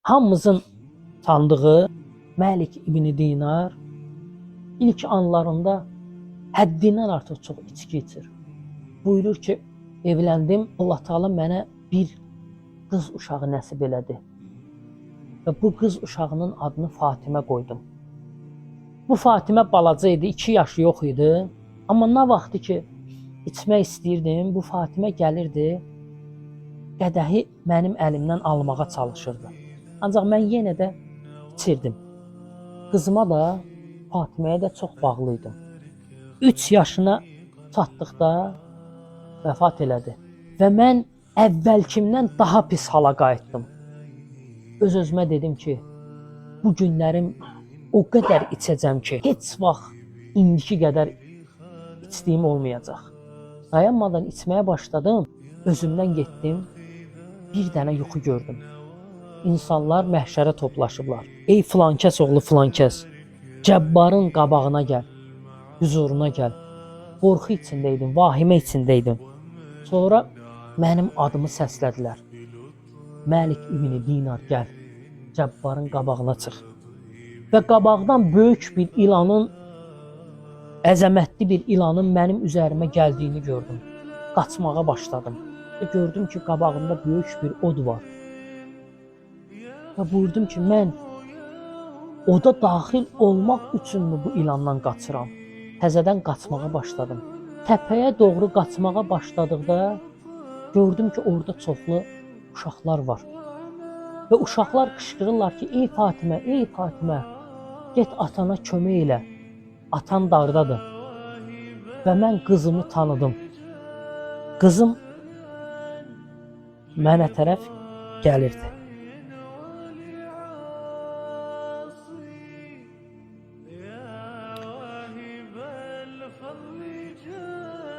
Hamımızın tanıdığı Məlik İbn Dinar ilk anlarında həddindən artıq çox içki içir. Buyurur ki, evləndim, Allah Taala mənə bir qız uşağı nəsib elədi. Və bu qız uşağının adını Fatimə qoydum. Bu Fatimə balaca idi, 2 yaşı yox idi. Amma nə vaxtı ki içmək istəyirdim, bu Fatimə gəlirdi, qədəhi mənim əlimdən almağa çalışırdı. Ancaq mən yenə də içirdim. Qızıma da, Fatiməyə də çox bağlı idim. 3 yaşına çatdıqda vəfat elədi və mən əvvəlkimdən daha pis hala qayıtdım. Öz-özümə dedim ki, bu günlərim o qədər içəcəm ki, heç vaxt indiki qədər içdiyim olmayacaq. Dayanmadan içməyə başladım, özümdən getdim, bir dənə yuxu gördüm. İnsanlar məhşərə toplaşıblar. Ey filankəs oğlu filankəs, Cəbbarın qabağına gəl, hüzuruna gəl. Qorxu içində idim, vahimə içində idim. Sonra mənim adımı səslədilər. Məlik İbn Dinar gəl, Cəbbarın qabağına çıx. Və qabaqdan böyük bir ilanın, əzəmətli bir ilanın mənim üzərimə gəldiyini gördüm. Qaçmağa başladım. Və gördüm ki, qabağımda böyük bir od var. Və buyurdum ki, mən oda daxil olmaq üçünmü bu ilandan qaçıram? Təzədən qaçmağa başladım. Təpəyə doğru qaçmağa başladıqda gördüm ki, orada çoxlu uşaqlar var. Və uşaqlar qışqırırlar ki, ey Fatimə, ey Fatimə, get atana kömək elə. Atan dardadır. Və mən qızımı tanıdım. Qızım mənə tərəf gəlirdi. الفضل جازلا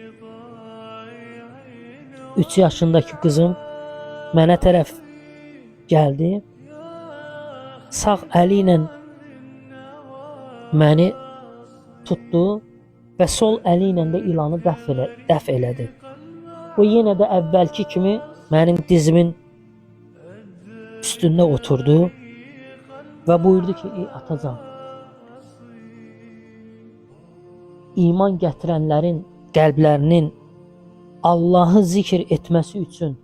لطائعين. 3 yaşındakı qızım mənə tərəf gəldi. Sağ əli ilə məni tutdu və sol əli ilə də ilanı dəf elədi. O yenə də əvvəlki kimi mənim dizimin üstündə oturdu və buyurdu ki, ey atacan, iman gətirənlərin qəlblərinin Allahı zikr etməsi üçün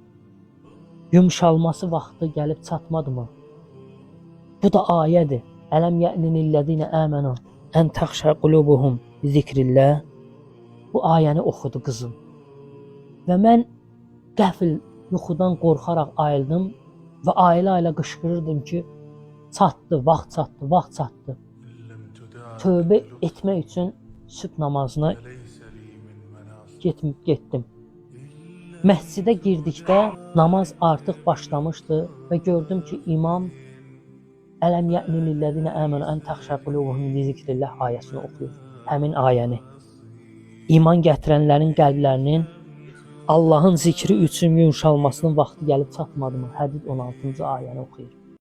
yumşalması vaxtı gəlib çatmadı mı? Bu da ayədir. Ələm yə'ninillezine amenu en təxşə qulubuhum zikrillah. Bu ayəni oxudu qızım. Və mən qəfil yuxudan qorxaraq ayıldım və ailə-ailə qışqırırdım ki, çatdı, vaxt çatdı, vaxt çatdı. لم تدارك Tövbə etmək üçün sübh namazına فليس لي من مناص getdim. Məscidə girdikdə namaz artıq başlamışdı və gördüm ki, imam Ələm yə'ninillezine amenu en təxşə qulubuhum li zikrillah ayəsini oxuyur. Həmin ayəni. İman gətirənlərin qəlblərinin Allahın zikri üçün yumşalmasının vaxtı gəlib çatmadı mı? Hədid 16-cı ayəni oxuyur.